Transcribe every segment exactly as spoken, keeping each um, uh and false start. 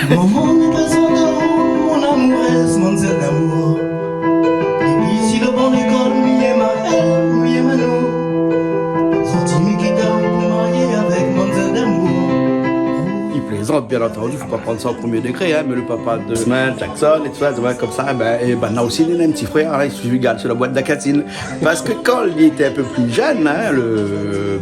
Momon, mi prézant aou mon amourèz, manzèl d'amour. Dépi si lo ban lékol, mi yèm aèl, mi yèm anou. Zordi mi kit aou pou marié avèk manzèl d'amour. I plézant, bien antandu, fo pa prann sa o promié dégré, in, mé lo papa de Ismaël Jackson é tousa, konmsa, bin, é banna osi, li néna in ti frèr, in, i suiv, i gard si la boit de la kantine. Parske kan li lété in pé pli jenn, in, lo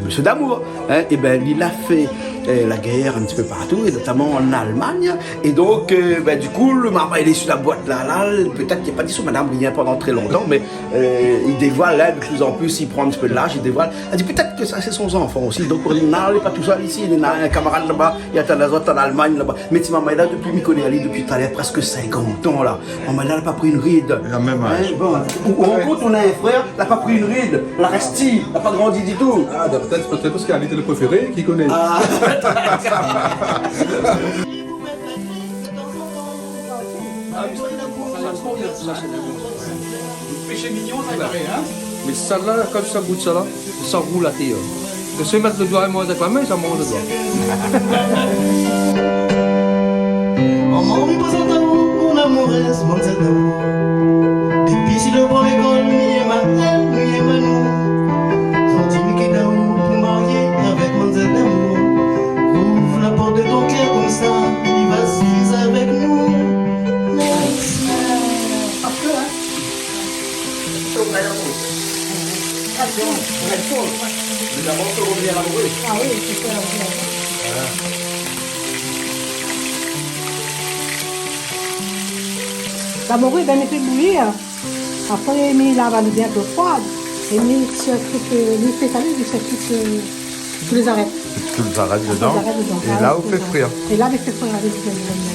mésyé Damour, in, é bin, li la fé, eu, la guèr in ti pé partou, é notaman an Almagn. É donk, eu, bin, di kou, lo marmay lé si la boit la, la, pétèt li la pa di son madam rien pandan trè lontan, mé, eu, i dévoil, in, de pli an pli, i pran in ti pé de laz, i dévoil. Èl i di pétèt ke sa sé son zanfan osi. Donk, non, li lé pa tousèl isi, li néna in kamarad laba, li atann azot an Almagn laba. Mé ti marmay la, dopi mi koné ali, dopi talèr, prèsk sinkant an la. Marmay la, la pa pri in rid. La mèm az. In, bon, ou, ou rankont, ou néna in frèr, la pa pri in rid, la rès ti, la pa grandi ditou. A, bin, pétèt, pétèt parske ali té lo préféré, ki koné. A. Péché mignon, sa, in. Mé sa la, kan sa gout sa la, sa roul atèr, in. Ke sé mèt lo doi é manz avèk la min, sa manz lo doi. Momon, mi prézant aou mon amourèz, manzèl d'amour. Dépi si lo ban lékol, mi yèm aèl, mi yèm anou. Zordi mi kit aou pou marié avèk manzèl d'amour. Ouv la port de ton kèr konmsa, li va asiz avèk nou. Mèrsi. Apré, in. Fo ouvèr la boush. Atann, ouvèr la boush. Mé dabor, fo ouvèr la boush. A oui, sé sa, la boush. Voilà. La mori, bin, mi fé bouyi, in. Apré, mi lav ali bien ke froid. É mi sirkit, eu, mi fé salé, mi sirkit, eu, tout lé zarèt. Tout lé zarèt dedan. Tout lé zarèt dedan. É la, ou fé frir. É la, mi fé frir ali, mi fé frir.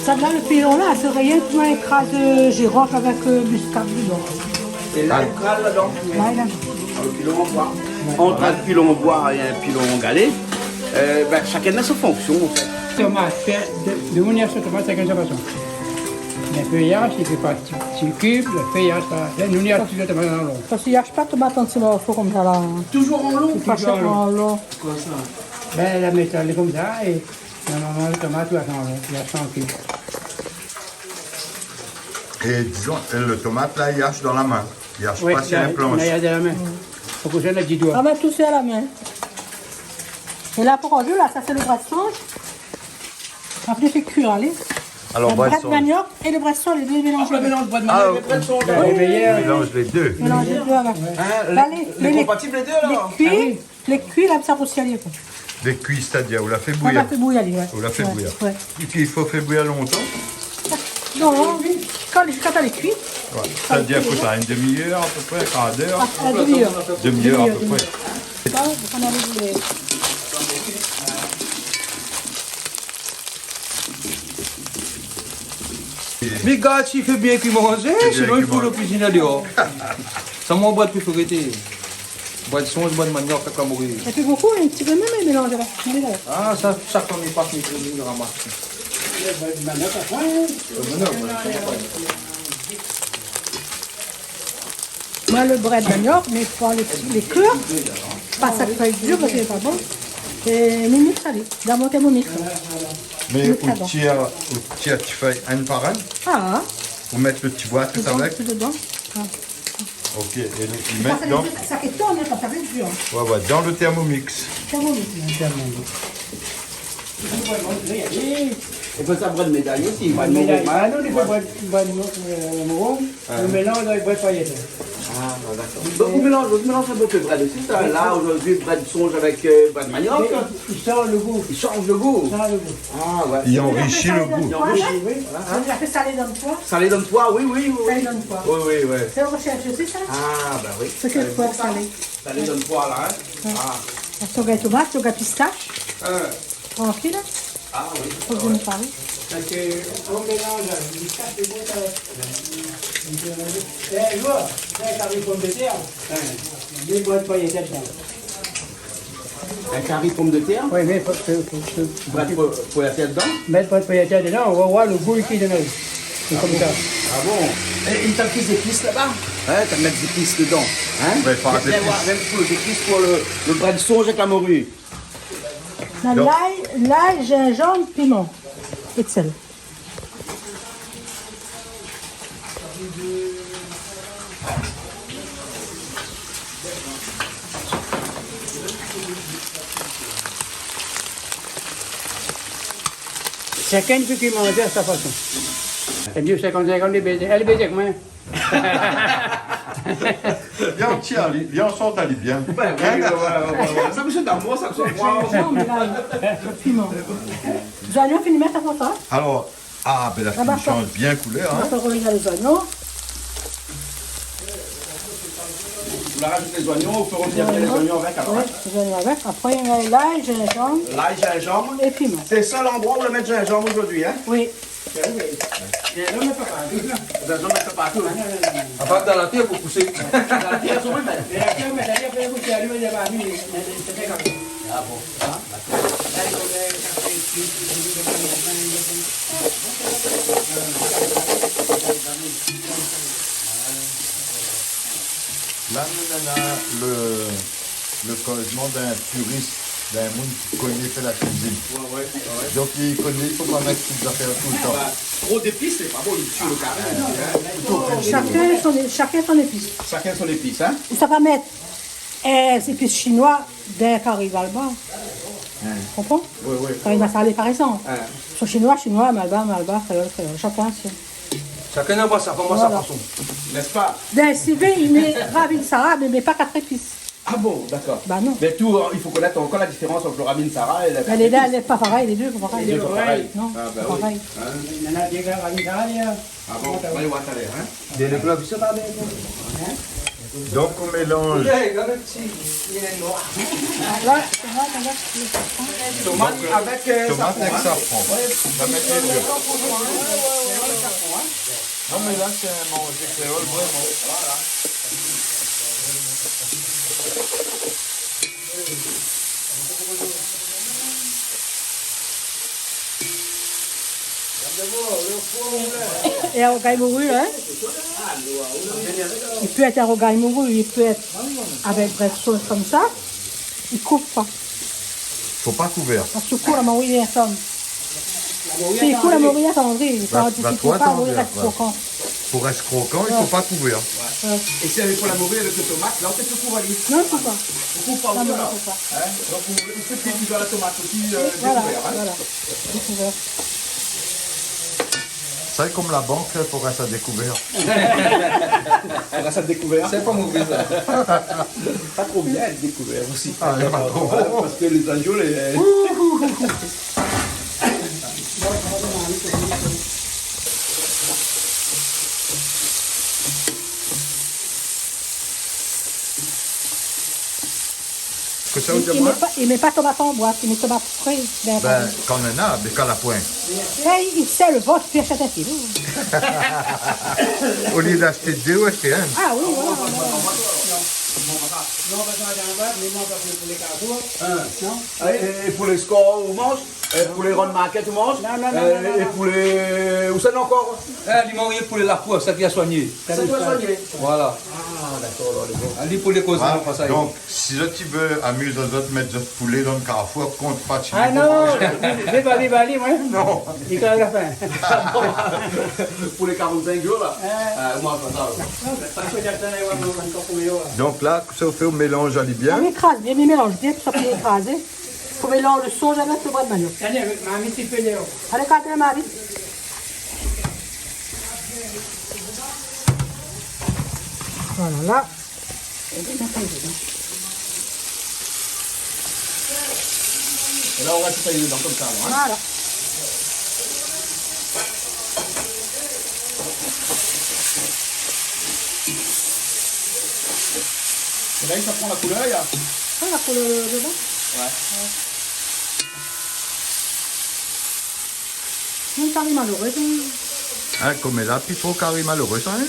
Sa la, lo pilon la, sé rienk pou in kraz jirof avèk, eu, miskad dedan. É la, in kraz ladan. Voilà. Lo pilon an boi. Ant in pilon an boi é in pilon an galé, eu, bin, shakinn na son fonksion, an fèt. Tomat, fé, de, de moun i ash tomat, shakinn son fason. Mé fé yash, i fé pa ti, ti kib, lo fé yash, sa, nou, nou i ash tomat an lon. Parske i ash pa tomat an ti morso konmsa la. Touzour an lon. Touzour an lon. Konmsa. Bin, la métod lé konmsa, é normalman, lo tomat, ou ash an lon, ou ash an kib. É dizon, lo tomat la, i ash dan la min. I ash pa si in plansh. Oui, la, la, la min. Fo ke sa, la di doi. A bin, tout sé a la min. É la, pou zordi la, sa sé lo brèd sonz. Apré, fé kui, alé. Alor, brèd sonz. Lo brèd maniok é lo brèd sonz, lé dé mélanzé. A, mélanz brèd maniok é brèd sonz. Oui, oui, oui. Mélanz lé dé. Mélanz lé dé, alor. In, lé, lé konpatib lé dé, alor. A oui. Lé kui, la, sa pou sèrvi, koi. Lé kui, sétadir, ou la fé bouyir. Ou la fé bouyir, oui. Ou la fé bouyir. Oui. Épi, i fo fé bouyir lontan ? Non, kan, ziska kan lé kui. Ouais. Sétadir, koi, sa, in demi-èr apépré, in kar d'èr ? A, in demi-èr. Demi-èr apépré. Demi-èr, demi-èr. Sa, ou pé alé bouyir. Mi gard si i fé bien kui manzé, sinon i fo lo kuizine déor. Sa mon brèd préféré, té brèd sonz, brèd maniok, kaka mori. Sa i fé bonpé, in ti pé mèm, mélanz avèk. A, sa, shak foi mi pas, mi, mi ramas. Brèd maniok, apré, in. Brèd maniok, ouais. Moin, lo brèd maniok, mi pran lé ti, lé kèr, pa sak fèy dir, parske lé pa bon. É mi miks ali, dan mon Thermomix. Mé ou tir, ou tir ti fèy inn par inn ? A. Ou mèt lo ti boi tout avèk ? Tout dedan. A. Ok, é lé, ou mèt dan... Sa, sa, sa i tourn, in, sa i fé dir. Ouais, ouais, dan lo Thermomix. Thermomix, in. Thermomix. É pou sa, brèd méday osi, brèd méday. A non, li fé brèd, brèd, eu, mouron, li mélanz avèk brèd payèt. A, bon, dakor. Donk, ou mélanz, ou mélanz in pé brèd osi, sa. Oui. La, zordi, brèd sonz avèk, eu, brèd maniok. Mé i, i sanz lo gou. I sanz lo gou. Sanz lo gou. A, ouais. I anrishi lo gou. I anrishi. Oui. Voilà. Sa i fé salé dan lo poi. Salé dan lo poi, oui, oui, oui. Salé dan lo poi. Oui, oui, ouais. Sé in rosèrsh osi, sa. A, ba oui. Sé ke lo poi salé. Salé dan lo poi, la, in. Ouais. A. Avèk ton grin tomat, ton grin pistash. In. Trankil, in ? A oui. Fo bien parl. Parske ou mélanz, li kas lé gou, sa. É, ou oi, sa, sa i fé pomdetèr. In. Mé bon, pa i èd pa. Un kari pomdetèr ? Oui, mé fo, fo, fo, fo... Pou mèt, pou, pou la tèr dedan ? Mèt pou, pou la tèr dedan, ou va voir le gou ki done. Sé komsa. Ah bon ? É, é in ti zépis laba ? Hein, ou mèt zépis dedan, hein ? Ouais, fo... Vien, vien voir, vien pou zépis, pou le, le brin de sonj avèk la mori. Na... Donk lay, lay, zinzanm, piman é d'sèl. Shakinn i fé kui manzé a sa fason. Sé mié, sé konmsa, kan lé bézé, èl lé bézé èk moin. Bien, tiens, li, bien, sort ali bien. Bin oui, ouais, ouais, ouais, ouais. Sa, mésyé Damour, sa, sa, Non, mé la, piman. Zoignon fini mèt sa konmsa. Alors, ah, bin la, fini shanj bien koulèr, hein. Ou la razout lé zoignon, ou fé rovnir lé zoignon avèk, alor, hein. Ouais, lé zoignon avèk. Apré, néna lay, zinzanm. Lay, zinzanm. É piman. Sé sèl landroi ou la mèt zinzanm zordi, hein. Oui. Bin oui. Zinzanm, i fé pa tou. Zinzanm, i fé pa tou. Ah, non, non, non, non. Apa dan la tèr pou pousé. Dan la tèr, oui, mé, mé la tèr, mé la tèr, pou pousé, alé, mé la tèr, mé, mé, mé, sé pa grav. Ah bon, hein ? Dakor. La, nou néna le, le kozman d'in puris, d'in moun ki koné fé la kuizine. Ouais, ouais, ouais, ouais. Donk, li koné, i fo pa mèt tout zafèr toultan. Ba, tro zépis, sé pa bon, li tié le kari, hein. Shakinn son, shakinn son zépis. Shakinn son zépis, hein. Ou sa pa mèt, euh, zépis shinoi dan kari malbar. Hein. Konpran ? Oui, oui. Kari masalé, par égzanp. Hein. Soi shinoi, shinoi, malbar, malbar, kréol, kréol. Shakinn son. Shakinn i voi sa, i voi sa fason. Voilà. N'est-ce pas ? Bin, si vé, i mèt ravinsara, mé, mé pa kat zépis. Ah bon, dakor. Ba non. Mé tou, euh, i fo konèt ankor la diférans ant le ravinsara é la... Lé, lé pa parèy, lé dé pa parèy. Lé dé pa parèy. Non, pa parèy. Ah, bin oui. Hein ? Néna dé ravinsara, hein. Ah bon, va oir talèr, hein. Dé le pla, sa va bien. Hein ? Donk, ou mélanz. Tomat avèk, euh, safran, hein. Tomat avèk safran. Ouais. Ou sa mèt lé dé. Non, mé la, sé in manzé kréol, vréman. Voilà. É in rougay mori, hein ? I pé èt in rougay mori, i pé èt avèk brèd shoz konmsa. I kouv pa. Fo pa kouvèr. Parske kou la mori lé ansanm. Si i kou la mori, atandé, i pa, i pa, i rès krokan. Pou rès krokan, i fo pa kouvèr. Ouais. É si lé pou la mori avèk le tomat, la, ou fé tou kouv ali. Non, i fo pa. Ou kouv pa. Non, non, i fo pa. Hein ? Donk, ou, ou fé kui dan la tomat osi, euh, dékouvèr, hein ? Voilà, voilà. Dékouvèr. Sa, sé konm la bank, fo rès a dékouvèr. Fo rès a dékouvèr. Sé pa mové, sa. Pa tro bien èt dékouvèr osi. Ah, pa tro. Voilà, parske lé zanjou, lé... Kosa ou di amoin ? I, i mèt pa, i mèt pa tomat an boit, i mèt tomat fré. Bin, kan néna, mé kan la poin. Sa, i, i sèl vot, pi ashèt in kilo. Olié d'ashté dé, ou ashté inn. Ah oui, voilà, voilà. Non, pa sa, dan la boit, mé moin, pa pou, pou lé karfour. Hein. Non. É, é pou lé skor, ou manz ? É pou lé round market, ou manz ? Non, non, non, non, non. É pou lé, ousa néna ankor ? É, li manz pou lé lapo, sa ki la soigné. Sa ki la soigné. Voilà. Ah, dakor, alor, lé bon. Ali pou lé kozé, pa sa. Donk, si zot i vé amiz azot, mèt zot poulé dan le karfour, kont pa ti... Ah non, li, li va, li va, li, ouais. Non. Li krév la fin. Ah bon ? Pou lé karant-sink zour, la. Ouais. Ah, moin, pa sa, ouais. Non, mé pa ke la fin, ouais, moin, moin, ankor pou méyèr, ouais. Donk la, kosa ou fé, ou mélanz ali bien. Ah, ou ékraz bien, ou mélanz bien, pou sa, pou ékrazé. Fo mélanzé le sonj avèk le bwa d'maniok. Alé, avèk marmit, i fé lèr. Alé, Katrina, marmit. Voilà, la. É la, ou va tout sa dedan konmsa, la, hein. Voilà. É la, sa i pran la koulèr, la. Ah, la koulèr dedan. Ouais. Ouais. Mèm kari maloré, hein. Hein, koméla, pi tro kari maléré, sa, hein ?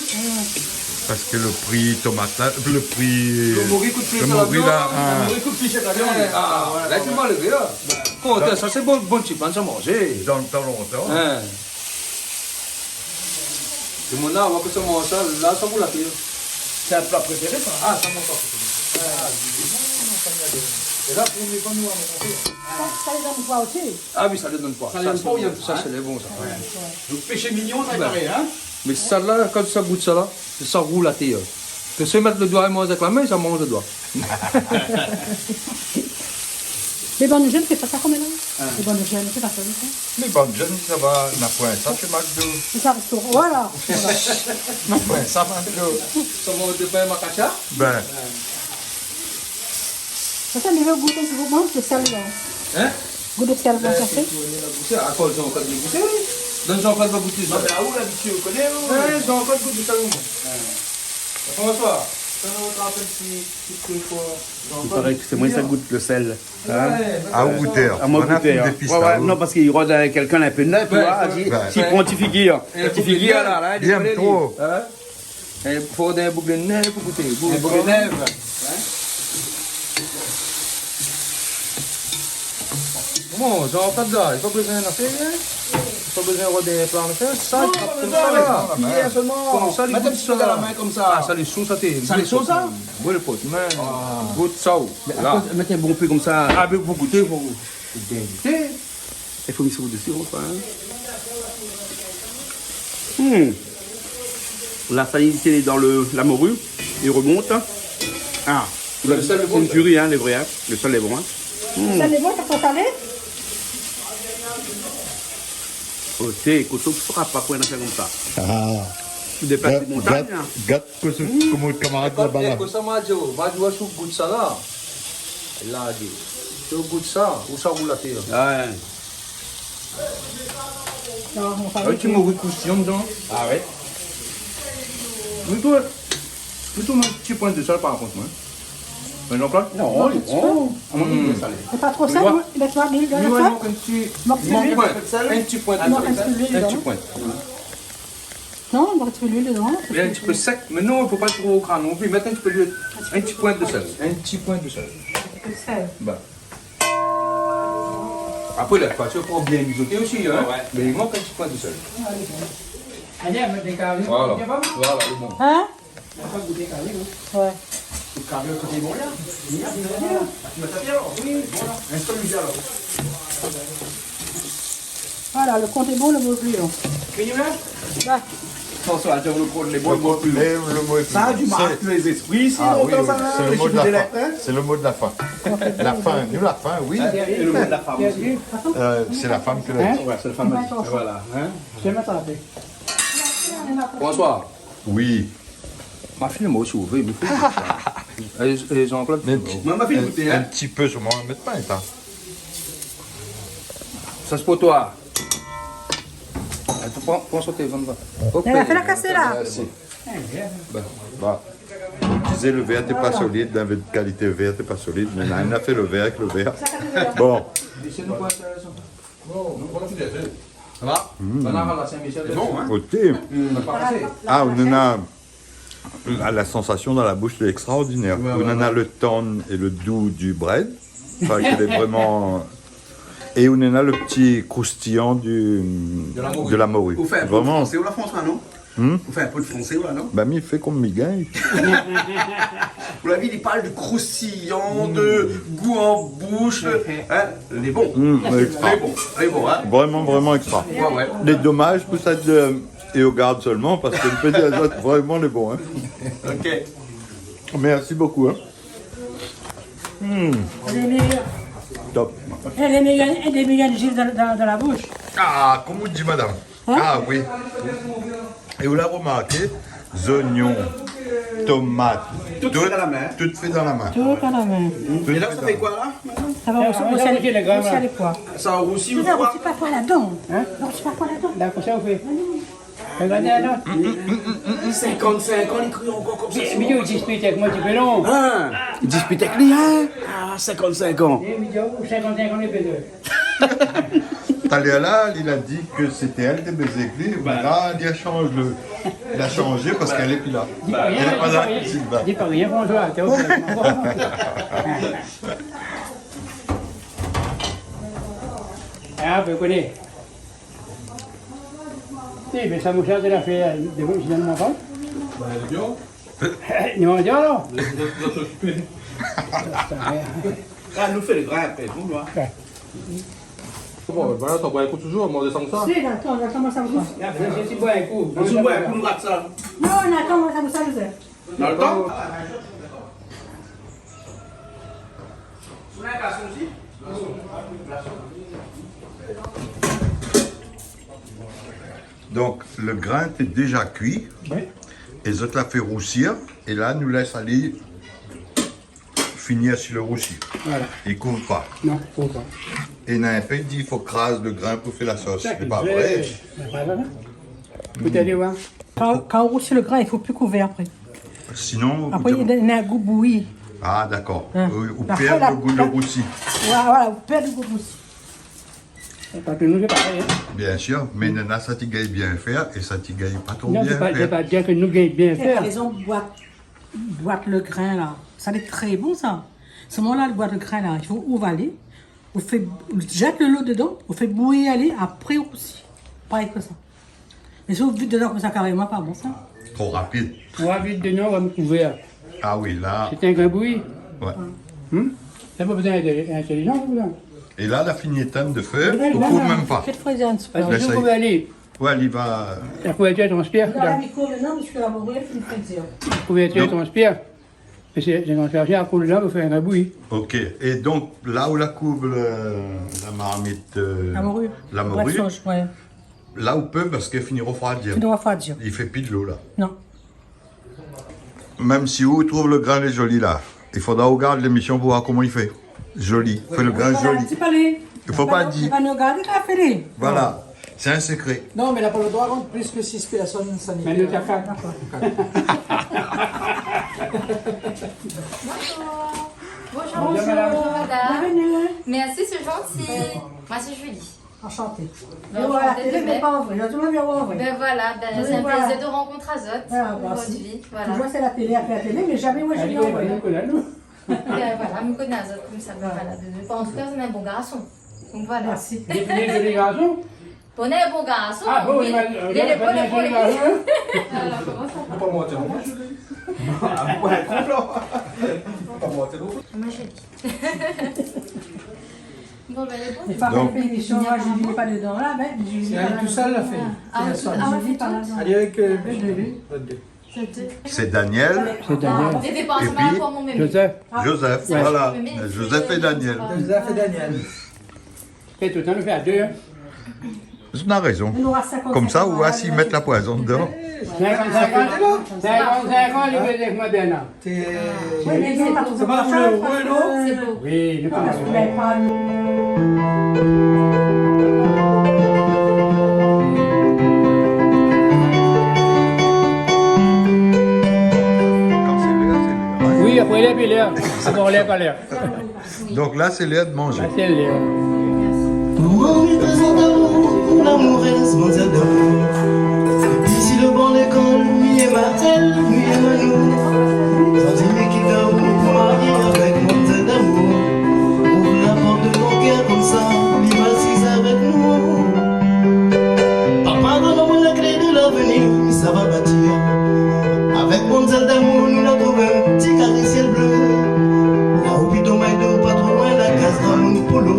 Parske lo pri tomat la, lo pri, lo mori i kout pli shèr la viann, hein. Lo mori i kout pli shèr la viann. Ah, voilà, la, ou la maléré, hein. Kan sa, sé bon, bon ti pan, sa manzé. Dan tan lontan. Hein. É mon la, ou sa manz sa, la, sa gou la pli. Sé in pla préféré, sa. Ah, sa, mon pla préféré. Ah, oui. Non, non, sa, mi ador. É la, pou mi, kan nou va manzé. Sa, sa i donn poi osi. Ah oui, sa i donn poi. Sa i donn poi, sa, sé lé bon, sa. Ouais. Donk, péché mignon, sa i paré, hein ? Mé sa la, kan sa gout sa la, sa roul atèr. Ke sa mèt lo doi é manz avèk la min, sa manz lo doi. Lé bann jenn i fé pa sa koméla. Hein. Lé bann jenn i fé pa sa, sa. Lé bann jenn, sa va, na poin sa shé McDo. Sé sa, resto. Voilà. Na poin sa, McDo. Sa manz de pain makacha ? Ben. Sa, sa, mi vé gout in ti pé, manz lo sèl, la. Hein ? Gout lo sèl, ben, sa fé. Si ou vé la gouté, akoz Jean-Claude i gouté, oui. Donn Jean-Claude va gouté sa. Non, mé aou, labitid, ou koné, ou. Ouais, Jean-Claude i gout lo sèl, moin. Ouais. François, sa nou rapèl si, si, si, Jean-Claude. I paré ke sé moin sa gout lo sèl. Hein ? Ouais, a ou gouté, hein. A moin gouté, hein. Ouais, ouais, non, parske i rod, euh, kèlkin in pé nèf, tu vois, si, si i pran ti figir. In ti figir, la, la, li koné, li. Li èm tro. Hein ? É fo in boug nèf pou gouté. In boug nèf. Hein ? Bon, Jean-Claude la, li pa bézoin rien fé, hein ? Li pa bézoin avoir dé plan a fèr. Sa, non, li trap konmsa, la. Konmsa, li gout sa. Mèt in ti pé dan la min, konmsa. Ah, sa lé sho, sa, té. Sa lé sho, sa ? Bril pa out min. Ah. Gout sa, ou. Mé la. Akoz, mèt in bon pé konmsa. Ah, mé pou gouté, fo Ou bien goûté. I fo mèt sa desi, konmsa, hein. Hmm. La salinité dan le, la mori, i remont, hein. Ah, le sèl lé bon, in kari, hein, lé vré, hein. Le sèl lé bon, hein. Hmm. Le sèl lé bon, sa fo salé ? Oté, koto, ou fera pa pou in afèr konmsa. Ah. Ou déplas dé montagn, hein. Gard, gard, gard kosa, koman out kamarad laba la. Ékout, ékout sa, ma di, ma di, ou gout sa la. La di, si ou gout sa, ou sa roul atèr. Ouais. Non, mon pari. Ah oui, ti mori kroustiyan dedan. Ah ouais. Mé ou, mé ou mèt in ti poin de sèl par kont, moin. Mé non, pa. Non, non, in ti pé. Hmm. Sé pa tro sèl, non ? I mèt pa d'luil dedan. Oui, ouais, sa ? Non, in ti, in ti poin de sèl. Non, in ti poin. In ti poin. Non, i mèt pa d'luil dedan, sé in ti pé sèk, mé non, fo pa tro gran non pli. Mèt in ti pé d'luil, in ti poin de sèl, in ti poin de sèl. In ti pé de sèl. Ba. Apré, la, fo bien mizoté osi, hein. Ouais. Mé i mank in ti poin de sèl. Alé, bon. Alé, mèt dé kari. Voilà. Voilà, lé bon. Hein ? Ou la pa gouté kari, non ? Ouais. Lo kari, lo koté bon la. Bien, bien, bien. Ah, tu mets ça bien, alors ? Oui, voilà. Installe-le bien, alors. Voilà, lo kont lé bon, lo mo lé pli lon. Fini la ? Ba. François, lo kont lé bon, lo mo lé pli lon. Lo kont lé, lo mo lé pli lon. Sa la di mark lé zéspri, sé lontan sa, hein, lé zéspri de la fin. Sé lo mo de la fin. Sé lo mo de la fin. La fin, nou la fin, oui. Hein, é lo mo de la fam osi. Euh, sé la fam ke la di. Hein ? Ouais, sé la fam la di. Voilà, hein. François. Oui. Ma fiy, moin osi, oui, mé fo gout sa. É, é Jean-Claude, mé in ti, ma, ma fiy, in, gout, hein, in ti pé solman, mèt pa, éta. Sa sé pou toi. Atann, pran, pran son téléfone, va. Ok. Mé la fé la kasé, la. Merci. Ba, ba. Ou dizé lo vèr té pa solid, la kalité vèr té pa solid, mé la, nou la fé lo vèr avèk lo vèr. Bon. Sa va ? Mm. Bann-la, la Saint-Michel, lé bon, hein ? Oté. Mm. Ah, ou néna la, la sansasion dan la boush lé ékstraordinèr. Ouais, ouais, ouais. Ou néna lo tann é lo dou du brèd. Anfin, ke lé vréman, é ou néna lo ti kroustiyan du, de la mori. De la mori. Ou fé in pé fransé, ou la, François, non ? Hmm ? Ou fé in pé fransé, ou la, non ? Ba, mi fé konm mi gingn. Ou la vi, li parl de kroustiyan, de gou an boush, hein, lé bon. Hmm, lé ékstra. Lé bon, lé bon, hein. Vréman, vréman ékstra. Ouais, ouais. Lé domaz pou sèt, euh, é ou gard solman, parske mi pé dir azot, vréman lé bon, hein. Ok. Merci beaucoup, hein. Hmm. Lé méyèr. Top. É, lé méyèr, é, lé méyèr jus dan, dan, dan la boush. Ah, konm ou di, madam. Hein ? Ah oui. É ou la romarké, zoignon, tomat, tout fé dan la min. Tout fé dan la min. Tout dan la min. É la, sa fé koi, la, mintnan ? Sa va, ou sa, ou sa, ou sa, lé koi ? Sa rousi ou koi ? Sa rousi pa koi ladan. Hein ? Non, sé pa koi ladan. Dakor, sa ou fé. Regard, non. Sinkant-sink an, li kri ankor konmsa. Mé, mé ou dispit avèk moin, ti pé lon. Hein ? Dispit avèk li, hein ? Ah, sinkant-sink an. Eh, mé ou sinkant-sink an, li pé de. Talèr la, li la di ke sété èl té bézé èk li, mé la, li la shanj le, li la shanjé parske èl lé pi la. Èl lé pa la kuizine, la. Di pa rien, di pa rien, bonjour, atann. Ah, ben, koné. Si, mé sa, mon shèr, la fé, euh, de, finalement, pa. Ba, lé bien. Non, non, non. Zot, zot okipé. Ah, nou fé le grin apré, nou, la. Ouais. Bon, voilà, sa boir in kou toujour, mi désann sa. Si, atann, atann, sa va. Ah, ben, si, si, boir in kou. Si, boir in kou, nou rat sa. Non, atann, sa va, sa va. Dan le tan. Donk, le grin té déza kui. Oui. É zot la fé rousi. É la, nou lès ali finir si le rousi. Voilà. Li kouv pa. Non, kouv pa. É na in pé i di, fo kraz le grin pou fé la sos. Sé pa vré. Sé pa vré. Pétèt, ouais. Kan, kan ou rousi le grin, i fo pi kouvèr apré. Sinon, apré, ou i done in gou bouyi. Ah, dakor. Hein. Ou, ou pèrd le gou le rousi. Voilà, voilà, ou pèrd le gou rousi. Parske nou, sé parèy, hein. Bien sir, mé néna sat i gingn bien fèr é sat i gingn pa tro bien fèr. Non, sé pa, sé pa dir ke nou gingn bien fèr. Par égzanp, boit, boit le grin la. Sa lé tré bon, sa. Solman la, boit le grin la, i fo ou valé, ou fé, ou zèt le lo dedan, ou fé bouyi alé, apré ou rousi. Parèy ke sa. Mé si ou vid dedan konmsa karéman, pa bon sa. Tro rapid. Tro rapid dedan, ou va mèt kouvèr. Ah oui, la. Sé in grin bouyi. Ouais. Hmm ? Sa pa bezoin d'intélizans, sa. É la, la fini étinn le fé, ou kouv mèm pa. Fé frizé in ti pé. Parske si ou kouv ali, ouais, li va. La kouvèrtir i transpir. Non, la, mi kouv mintnan, parske la moré lé fine frizé. La kouvèrtir i transpir. É sé, sé konmsa, sa i koul dedan pou fé in grin bouyi. Ok. É donk, la ou la kouv le, la marmit, euh, la mori. La mori. Boit soz, ouais. La ou pé, parske fini refroidir. Fini refroidir. I fé pi de lo, la. Non. Mèm si ou trouv le grin lé zoli, la, i fodra ou gard lémisyon pou voir koman i fé. Zoli. Fé le grin zoli. I fo pa dir. I fo pa dir. Voilà. Sé in sekré. Non, mé la pa le droi rant plis ke sis pèrsone, sa. Mé nou, sa fé. Bonjour. Bonjour, madame. Bonjour, madame. Bienvenue. Merci, c'est gentil. Moi, c'est Julie. Enchanté. Ben, enchanté de même. Mé voilà, télé, mé pa an vré. Zot la vi an vré. Ben voilà, ben, sé in plézir de rankont azot zordi. Ah, mersi. Voilà. Toujour sé la télé, apré la télé, mé zamé moin la vi an vré. Ben voilà, mi koné azot konmsa, ben voilà, de, de, an tou ka, zot lé in bon garson. Donk voilà. Mersi. Zot lé in bon garson ? Bon, in bon garson, oui. Ah bon, li, li lé bon, li lé bon. Alor, koman sa ? Fo pa manti, non, moin, Julie. Ah, ouais, konplo. Fo pa manti, non. Moin, Julie. Bon, ben, lé bon. Donk, fé lémisyon, moin, Julie lé pa dedan la, ben, Julie lé pa la. Sé ali tousèl la fé. Ah, Julie lé pa la. Ali avèk, euh, Julie. Sé Daniel. Sé Daniel. Ah, sé pa, sé pa ankor mon mémé. Joseph. Joseph, voilà. Joseph é Daniel. Joseph é Daniel. É toultan nou fé a dé, hein. Zot na rézon. Konmsa, ou va si mèt la poizon dedan. Sinkant-sinkant, sinkant-sinkant, li vé dir ke moin, Bernard. Té, oui, mé sé pa tro sa, non ? Sé bo. Oui, lé pa mal. Oui, apré, lé pi lèr. Sé bon, lèr, pa lèr. Donk la, sé lèr de manzé. La, sé lèr. Pou mi prézant aou, mon lamourèz, manzèl damour. Dopi si le ban lékol, mi yèm aèl, mi yèm anou. Zordi mi kit aou pou marié avèk manzèl damour. Ouv la port de mon kèr konmsa, li va asiz avèk nou. Papa done amoin la klé de lavenir, mi sava batir. Avèk manzèl damour, nou la trouv in ti kari sièl blé. La ou pi tonm, ou pa tro loin, la kaz Ramon Polo.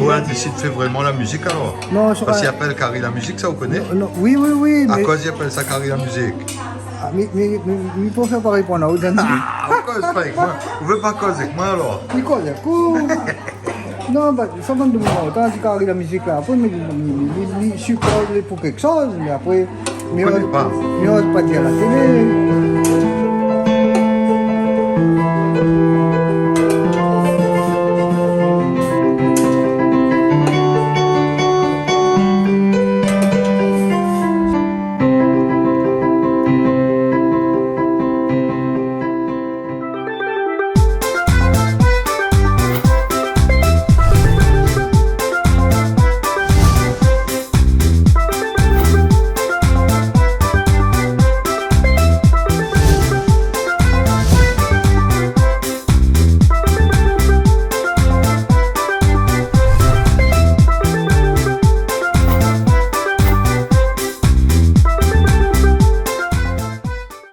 Ou la désid fé vréman la mizik alor ? Non, sé pa. Parske i apèl Kari la mizik, sa, ou koné ? Non, non, oui, oui, oui, mé akoz i apèl sa Kari la mizik ? Ah, mi, mi, mi, mi préfèr pa réponn aou, Dani. Ah, ou koz pa avèk moin. Ou vé pa koz avèk moin alor ? Mi koz avèk ou. Non, ba, sa bann demoun, otan di Kari la mizik la, apré, mi, mi, mi, mi, mi sipozé pou kékshoz, mé apré, mi oz pa dir a la télé.